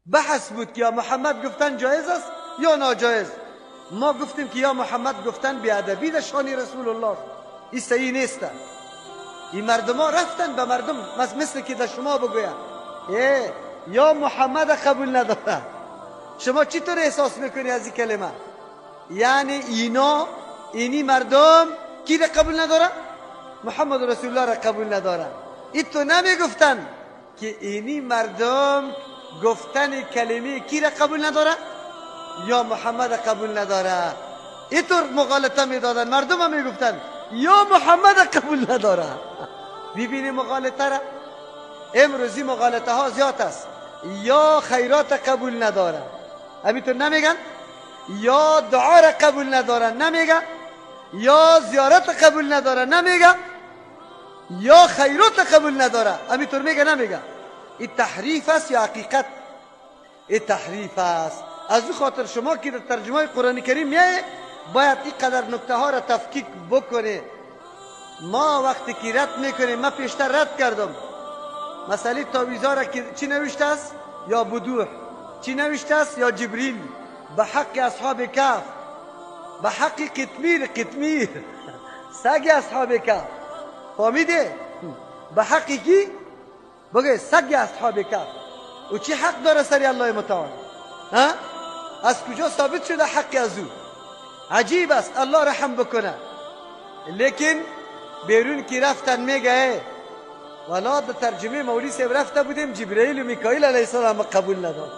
بحث بود که یا محمد گفتن جایز است یا ناجایز. ما گفتیم که یا محمد گفتن بیادبی در شان رسول الله، این صحیح نیست. این مردم ها رفتن به مردم مثل که در شما بگوین یا محمد قبول نداره. شما چطور احساس میکنی از این کلمه؟ یعنی اینا اینی مردم کی را قبول نداره؟ محمد رسول الله را قبول نداره. این تو نمیگفتن که اینی مردم گفتن کلمه کی را قبول نداره؟ یا محمد قبول نداره. اینطور مغالطه میدادن، مردم هم میگفتن یا محمد قبول نداره. ببینی مغالطه را؟ امروزی مغالطه ها زیاد است. یا خیرات قبول نداره، همینطور نمیگن؟ یا دعا را قبول نداره، نمیگن؟ یا زیارت قبول نداره، نمیگن؟ یا خیرات قبول نداره، همینطور میگه نمیگه؟ این تحریف است یا حقیقت؟ این تحریف است. از او خاطر شما که در ترجمه قرآن کریم میایه باید اینقدر نکته ها را تفکیک بکنه. ما وقتی که رد میکنیم، من پیشتر رد کردم مسئله تعویذ را که چی نوشته است؟ یا بدوح چی نوشته است؟ یا جبریل، به حق اصحاب کهف، به حق قطمیر، قطمیر سگ اصحاب کهف، فهمیده؟ به حق کی؟ بگه سگ اصحاب کهف. او چی حق داره سری الله متعال؟ ها؟ از کجا ثابت شده حق از او؟ عجیب است، الله رحم بکنه. لیکن بیرون کی رفتن میگه والا در ترجمه مولوی صاحب رفته بودیم جبرئیل و میکائیل علیه السلام قبول نداد.